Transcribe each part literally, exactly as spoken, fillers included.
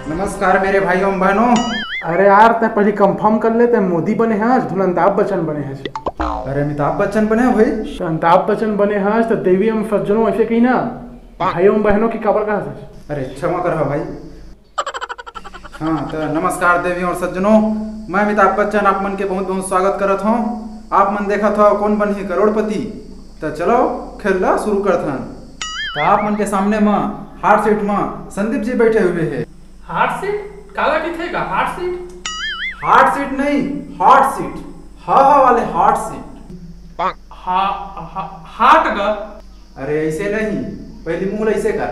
नमस्कार मेरे भाइयों बहनों। अरे यार, तैं पहली confirm कर ले, तैं मोदी बने हस, धुन अमिताभ बच्चन बने हस। अरे अमिताभ बच्चन बने हंव भाई। त अमिताभ बच्चन बने हस, त देवी एवं सज्जनों ऐसे कही ना, भाइयों बहनों की काबर कहत हस? अरे क्षमा करहा भाई। हाँ, त नमस्कार देवी और सज्जनों, मैं अमिताभ बच्चन आप मन के बहुत बहुत स्वागत करत हंव। आप मन देखत हव कौन बनही करोड़पति। त चलो खेल ला शुरू करथन। त आप मन के सामने म hot seat म संदीप जी बैठे हुए हे। Hot seat? काला कहिथे गा hot seat? Hot seat नहीं, hot seat। ह ह वाले hot seat। हा, हा, हाट गा। अरे ऐसे नहीं, पहली मुंह ला ऐसे कर।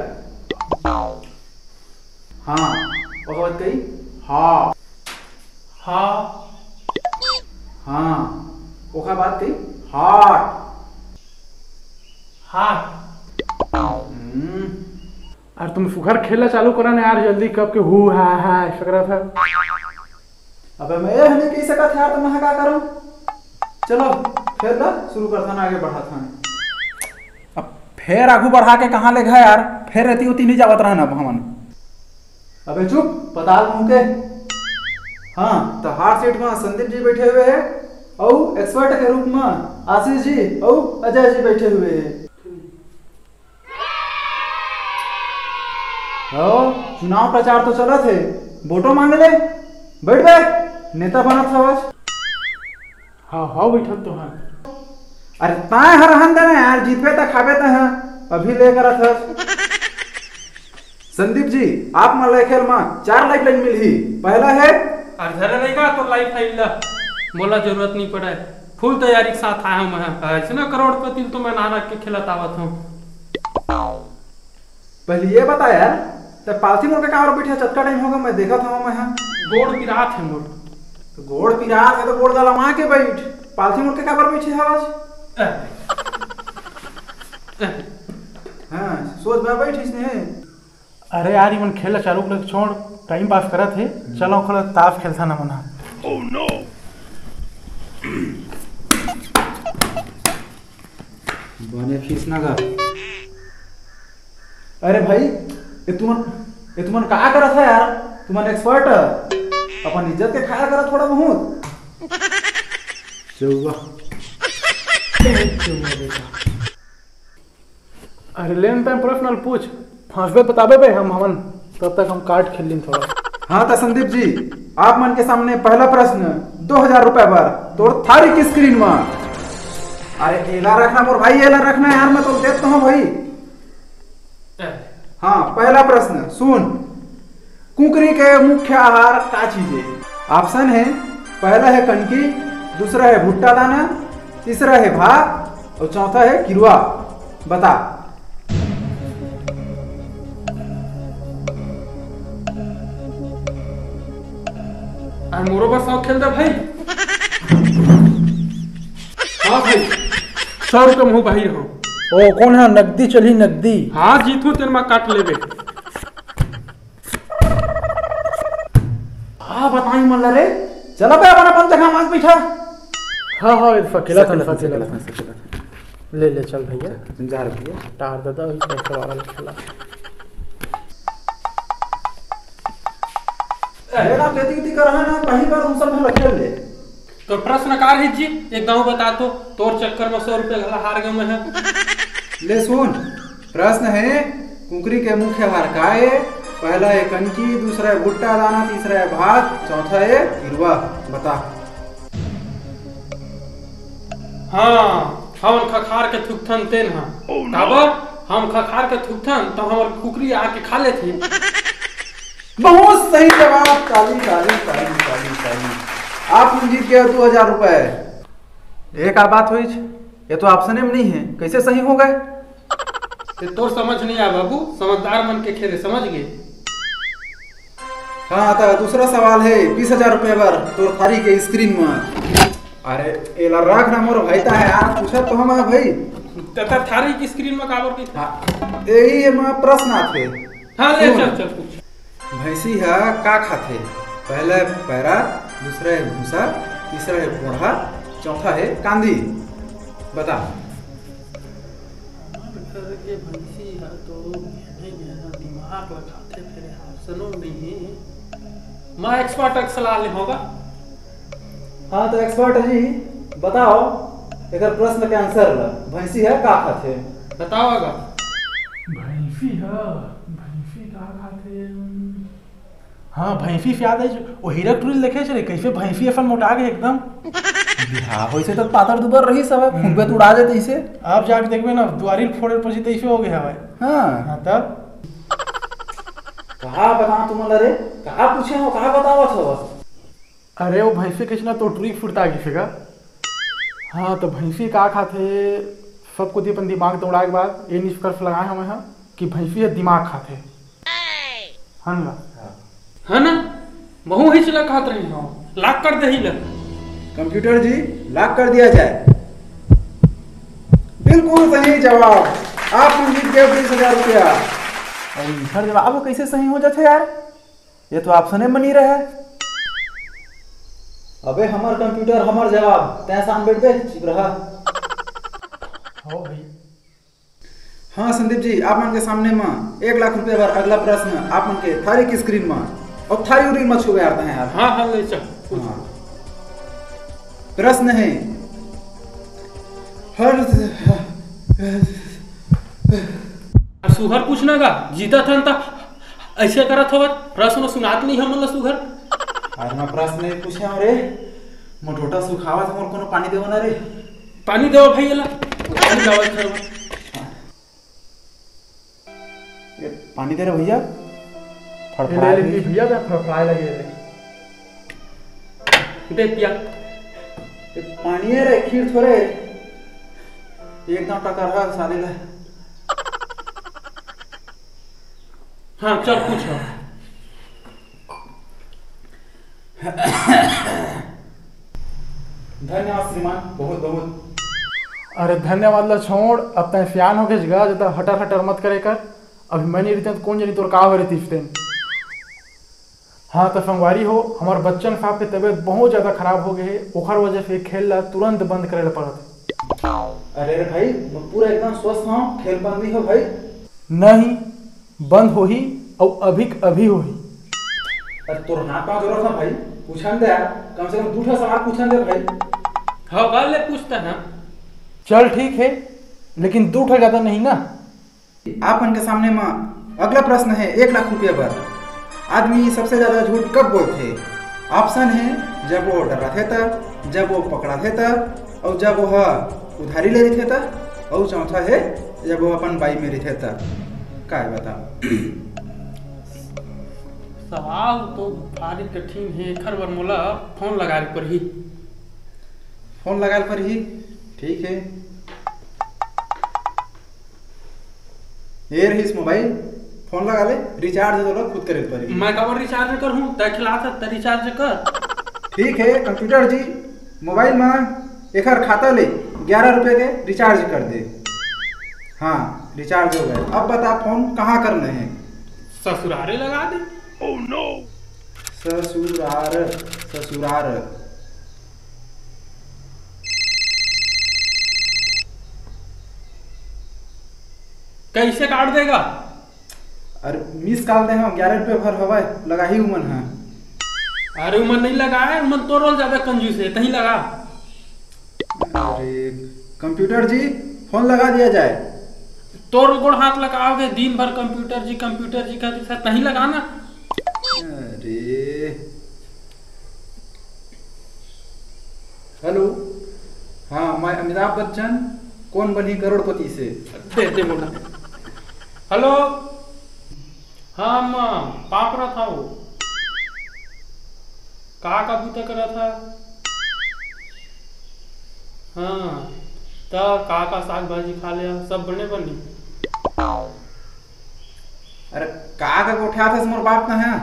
हाँ, ओकर बाद कही, हाँ। हाँ। हाँ, ओकर बाद कही, हाट। हाट। हम्म। अरे तुम सुघर खेला चालू करा ना यार, जल्दी कब के हु हा हा ऐसा करा था। अबे मैं ये नहीं कह सकत यार, तो मैं का करूं? चलो, खेल ला शुरू करथन, आगे बढ़थन। अब फेर आगू बढ़ा के कहाँ ले गए यार, फेर एती उती नहीं जावत रहन अब हमन। अबे चुप, पताल मुंह के। हाँ, तो hot seat में संदीप जी बैठे हुए हैं, और expert के रूप में आशीष जी और अजय जी बैठे हुए हैं। हो, चुनाव प्रचार तो चलत हे, वोटो मांग ले। बैठ बे, नेता बनत हवस। हाँ, हाँ, बैठत तो हन। अरे, ताय ह रहन दे ना यार, जीतबे त खाबे त ह, अभी ले करत हस। संदीप जी, आप मन ला खेल म चार lifeline मिलही। पहला है। अरे धरे नहीं का तोर lifeline ला? मोला जरूरत नहीं पड़े, full तैयारी के साथ आया हूँ मैं। ऐसे ना करोड़पति ल तो मैं नाना के खेलत आवत हूँ। पहले ये बता यार, ते पालथी मुड़ के काबर बैठे? चतका टाइम होगा, मैं देखत हूँ मैं। हाँ, गोड़ पिरात है मोर। तो गोड़ पिरात है तो गोड़ दलमा के बैठ, पालथी मुड़ के काबर बैठे हवस? हाँ, सोच बा बैठिस ने। अरे यार, इमन खेल ला चालू कर छोड़, टाइम पास करत हे। चलो, ओखर ताश खेलथन हमन ह। बने खींच ना गा। अरे भाई, ये तुमन, ये तुमन का करत है यार? तुमन expert, अपन इज्जत के ख्याल करा थोड़ा बहुत। चौवा। चौवा बेटा। अरे लेन तैं प्रश्न ल पूछ, फांसबे बताबे बे हम हमन, तब तक हम कार्ड खेल लिन थोड़ा। हाँ त संदीप जी, आप मन के सामने पहला प्रश्न, दो हजार रुपए बर तोर थारी की स्क्रीन में। अरे एला रखना मोर भाई, एला रखना यार, मैं तो देत तो हूँ भाई। हाँ, पहला प्रश्न सुन, कुकरी के मुख्य आहार का चीज है? ऑप्शन है, पहला है कनकी, दूसरा है भुट्टा दाना, तीसरा है भात और चौथा है किरुआ। बता। अरे मोरो बर सौ खेल दे भाई। हाँ भाई, सौ रुपये मुँह भाई हो। ओ कौन है? नकदी चली नकदी। हाँ जीतू तेन मा काट लेबे। हाँ बताई मन ला रे। चला बे अपन अपन जगह मांग बैठा। हाँ हाँ, इरफा खेला था, इरफा खेला था। ले ले चल भैया। तुम जा रहे भैया। टार दादा वही पैसा वाला खेला। अरे ना खेती खेती कर रहा ना, कहीं पर दूसरा में खेल ले। तो प्रश्न का रही जी, एक गाँव बता तो, तोर चक्कर में सौ रुपये घला हार गए मैं। ले सुन, प्रश्न है, कुकरी के मुख्य आहार का है? पहला है कनकी, दूसरा है भुट्टा दाना, तीसरा है भात, चौथा है किरुआ। बता। हाँ, हमन खखार के थुकथन तेन हा। काबर? हम खखार के थुकथन तो हमर कुकरी आके खा लेथे। बहुत सही जवाब, ताली, ताली, ताली, ताली, ताली। आप जीत गए दो हजार रुपए। ये का बात हुई? ये तो ऑप्शन में नहीं है, कैसे सही हो गए? ये तोर समझ नहीं आ बाबू, समझदार मन के खेले, समझ गए? हाँ, तो दूसरा सवाल है, बीस हजार रुपए बर तोर थारी के स्क्रीन में। अरे, एला रख ना मोर भाई, ता है यार, पूछा तो हम भाई। तथा थारी की स्क्रीन में काबर की था? हाँ, यही है मैं प्रश्न आथे। हाँ, ले सुन। चल, चल, पूछ। भैंसी ह का खाथे? पहला है पैरा, दूसरा है भूसा, तीसरा है पोढ़ा, चौथा है कांदी। बता। के भैंसी ह तो बिहाने बिहाने दिमाग लगाथे, फेर हासनो नहीं है। मैं एक्सपर्ट के सलाह ले होगा। हाँ, तो एक्सपर्ट जी, बताओ एकर प्रश्न के आंसर ला, भैंसी ह का खाथे? बताओ गा। भैंसी ह, भैंसी का खाथे? हाँ, भैंसी से याद है, जो वो हीरा टूरी देखे रे, कैसे भैंसी असन मोटा गए एकदम। बिहाव होइसे तो पातर दुबर रही सब, फुटबे तो उड़ा देते इसे। आप जाके देखबे ना, दुआरी फोड़े पर जीते इसे हो गया हवाए। हाँ। हाँ, तब? कहा बताओ तुम रे, कहा पूछे हो, कहा बतावत हो? अरे, वो भैंसी के ना तो टूरी फुटता गई फेगा। हाँ, तो भैंसी का खाथे, सब कुछ अपन दिमाग दौड़ाए के बाद ये निष्कर्ष लगाए हमें हाँ कि भैंसी ह दिमाग खाथे। हन ला? है ना? महू ही चिल्ला कहत रही हूँ, लॉक कर दे ही ला। कंप्यूटर जी, लॉक कर दिया जाए। बिल्कुल सही जवाब। आप जीत गए बीस हजार रुपया। अउ इहर जवाब कैसे सही हो जाथे यार? ये तो ऑप्शने म नहीं रहे। अबे हमर कंप्यूटर, हमर जवाब, तैं शांत बैठ बे, चुप रहा। हो भाई। हाँ संदीप जी, आप मन के सामने म एक लाख रुपया बर अगला प्रश्न आप मन के थारी के स्क्रीन म अउ थारी उरी म छुबे आते हैं यार। हाँ, हाँ, ले चल। हाँ। प्रश्न है, हर सुघर पूछना गा, जीतत हन त ऐसे करत हवत, प्रश्न सुनात नहीं हमन ला सुघर। अरे मैं प्रश्न नहीं पूछे हूँ रे, मोटोटा सुखावत हूँ, कोनो पानी देवो ना रे। पानी देवो भाई, एला पानी लावत हूँ। ये पानी दे रे भैया, ये फड़फड़ाए ले, ले। भैया, मैं फड़फड़ाए लगे रे। दे पिया। ये पानी है रे, खीर थोड़े। एकदम टकरहा साले ला। हाँ, चल पूछ। धन्यवाद श्रीमान, बहुत बहुत। अरे धन्यवाद ला छोड़, अब तैं सियान हो गए गा, ज्यादा हटर हटर मत करे कर। अभी मैं नहीं रहते तो कौन जानी तोर का हो रही थी इस दिन। हाँ तो संगवारी हो, हमारे बच्चन साहब के तबीयत बहुत ज्यादा खराब हो गए है, ओखर वजह से खेल ला तुरंत बंद करे ला पड़त है। अरे रे भाई, मैं पूरा एकदम स्वस्थ हूँ, खेल बंद नहीं हो भाई। नहीं, बंद होही, अउ अभी के अभी होही। अरे तोर हाथ पाँव जोड़त हँव भाई, पूछन दे यार, कम से कम दू ठो सवाल पूछन दे भाई। हाँ, बाल ले पूछता ना। चल ठीक है, लेकिन दू ठो ज्यादा नहीं ना। आप मन के सामने म अगला प्रश्न है एक लाख रुपया बर। आदमी सबसे ज्यादा झूठ कब बोलथे? ऑप्शन है जब वो डराथे त, जब वो पकड़ाथे त, अउ जब वो ह उधारी ले रहिथे त, अउ चौथा है जब वो अपन बाई में रहिथे त। काय बता? सवाल तो भारी कठिन हे, एखर बर मोला फोन लगाए ल परही। फोन लगाए ल परही, ठीक हे। ये रहिस मोबाइल, फोन लगा ले, रिचार्ज तो खुद करे ल परही। मैं काबर रिचार्ज करहूँ? तैं खिलात हस, तैं रिचार्ज कर। ठीक हे कंप्यूटर जी, मोबाइल म एखर खाता ले ग्यारह रुपये के रिचार्ज कर दे। हाँ, रिचार्ज हो गए। अब बता फोन कहाँ करना हे? ससुरारे लगा दे। ससुरार, ससुरार। कैसे काट देगा? अरे मिस कॉल दे हँव, ग्यारह रुपये भर हवय, लगाही उमन ह। अरे उमन नहीं लगाए, उमन तोर ले ज्यादा कंजूस हे, तहीं लगा। अरे कंप्यूटर जी, फोन लगा दिया जाए। तोर गोड़ हाथ लगाओगे, दिन भर कंप्यूटर जी, कंप्यूटर जी कहते सर, तहीं लगा ना। अरे हेलो, हाँ मैं अमिताभ बच्चन, कौन बनही करोड़पति से। दे दे बोला। हेलो, हाँ अम्मा, पाप रहा था वो। का का बूता करा था? हाँ, त का का साग भाजी खा लिया, सब बने बनी। अरे का का गोठियात हस मोर बाप तैं ह?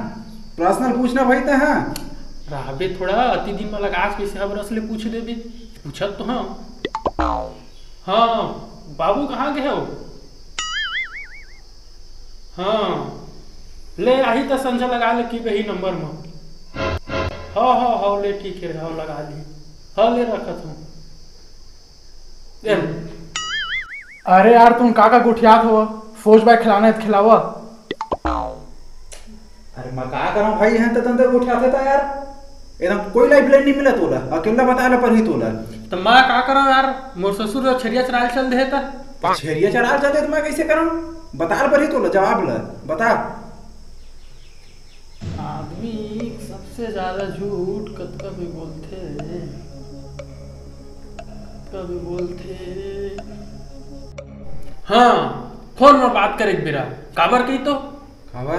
पर्सनल पूछना भाई तैं ह। रहबे थोड़ा, अति दिन म लगास कइसे हबरस ले पूछ देबे। पूछत तो हँव। हाँ, बाबू कहाँ गे हो? हाँ, ले आही त संझा लगा ले कि बही नंबर म। हाँ, हाँ, हाँ, ले ठीक हे, हाँ, लगा ली। हाँ, ले रखत हँव। ले। अरे यार, तुम का का गोठियात हो? सोच भाई, खिलाना है तो खिलावा। अरे मैं का करंव भाई, हैं त तंते गोठियाथे त यार, एकदम कोई लाइफलाइन नहीं मिला तोला, अकेला बताए ला परही तोला। त मैं का करंव यार, मोर ससुर ह छेरिया चराए चल दे हे त। छेरिया चराए चल दे त मैं कैसे करंव? बताए ला परही तोला, जवाब ला बता। आदमी सबसे ज्यादा झूठ कतका भी बोलथे, कतका भी बोलथे। हाँ, फोन में बात करे के बेरा काबर कही तो? काबर?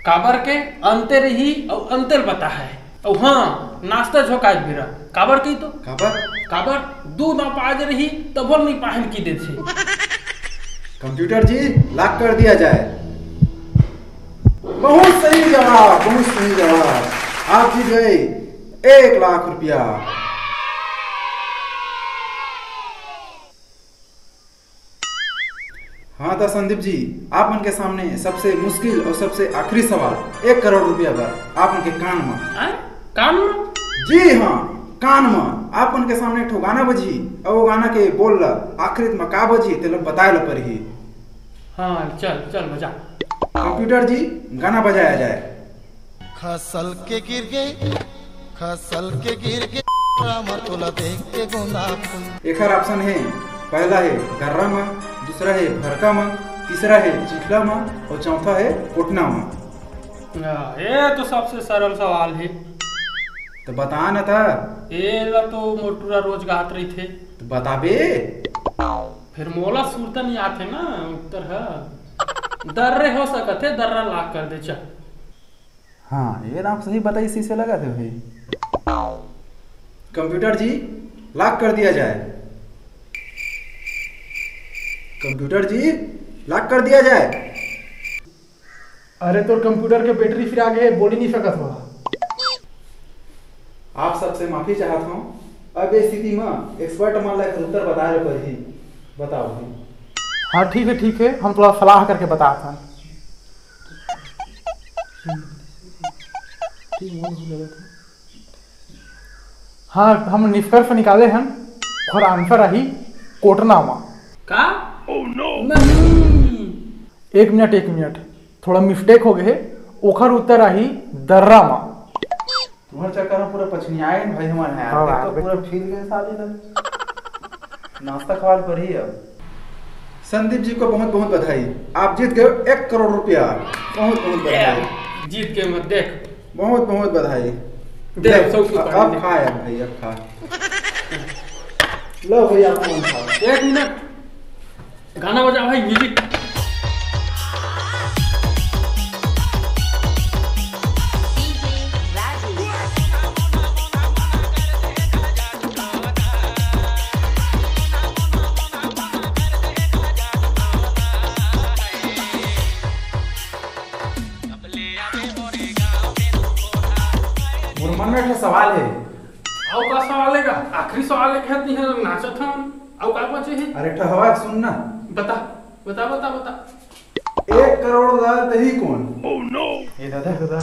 काबर के अंते रही अउ अंते ल बता हे। अउ हाँ, नाश्ता झोंकाए के बेरा काबर कही तो? काबर? काबर? दूध ना पाज रही तभो नहीं पाहन की देथे। कंप्यूटर जी, लॉक कर दिया जाए। बहुत सही जवाब, बहुत सही जवाब। आप जीत गए एक लाख रुपया। हाँ त संदीप जी, आप मन के सामने सबसे मुश्किल अउ सबसे आखिरी सवाल, एक करोड़ रुपया बर आप मन के कान म। आय? कान म? जी हाँ, कान म। आप मन के सामने एक ठो गाना बजही, अउ वो गाना के बोल ल आखिरी म का बजही, तेला बताए ल परही। हाँ, चल, चल बजा। कंप्यूटर जी, गाना बजाया जाए। खसल के गिर गे, खसल के गिर गे, रामा तोला देख के गोंदा फूल। एखर ऑप्शन हे, पहला हे दर्रा म, दूसरा हे भरका म, तीसरा हे चिखला म अउ चौथा हे कोटना म। आ, ये तो सबसे सरल सवाल हे। त बता न त। एला तो मोर टूरा रोज गात रहिथे। त बताबे। फेर मोला सुरता नहीं आथे ना उत्तर ह। दर्रे हो सकत हे, दर्रा लॉक कर दे, चल। हाँ, ये तो आप सही बताइस, इसे लगा थे भाई। कंप्यूटर जी, लॉक कर दिया जाए। कंप्यूटर जी, लॉक कर दिया जाए। अरे, तोर कंप्यूटर के बैटरी फिर आ गे, बोल ही नहीं सकत हो। आप सबसे माफी चाहत हूँ। अब ये स्थिति में एक्सपर्ट मन ला एकर उत्तर बताए ल परही। बताओ भाई। हाँ, ठीक है, ठीक है, हम थोड़ा सलाह करके बतात हन। हाँ, हम निष्कर्ष निकाले हन, ओकर आंसर आही कोटना मा। का? नहीं। एक मिनट, एक मिनट, थोड़ा मिस्टेक हो गए हे, ओकर उत्तर आही दर्रा मा। तुम्हारे चक्कर में पूरा पछनियाए भाई हमारे यहाँ। हाँ, देख तो पूरा फील गए साले ना। नाश्ता खवाल पर ही अब। संदीप जी को बहुत बहुत बधाई, आप जीत गए एक करोड़ रुपया। बहुत बहुत बधाई। जीत के मत देख। बहुत बहुत बधाई। देख, देख, सब कुछ अब, अब खा यार भाई, अब खा। लो भैया, आप कौन खाओ? एक मिनट, गाना बजा भाई, म्यूजिक। मोर मन में एक ठो सवाल हे। अउ का सवाल हे का? आखिरी सवाल हे, कहत नहीं है, नाचत हन। अउ का बचे हे? अरे ठहवा, सुन ना। बता, बता, बता, बता। एक करोड़ ला दही कौन? ए दादा, दादा।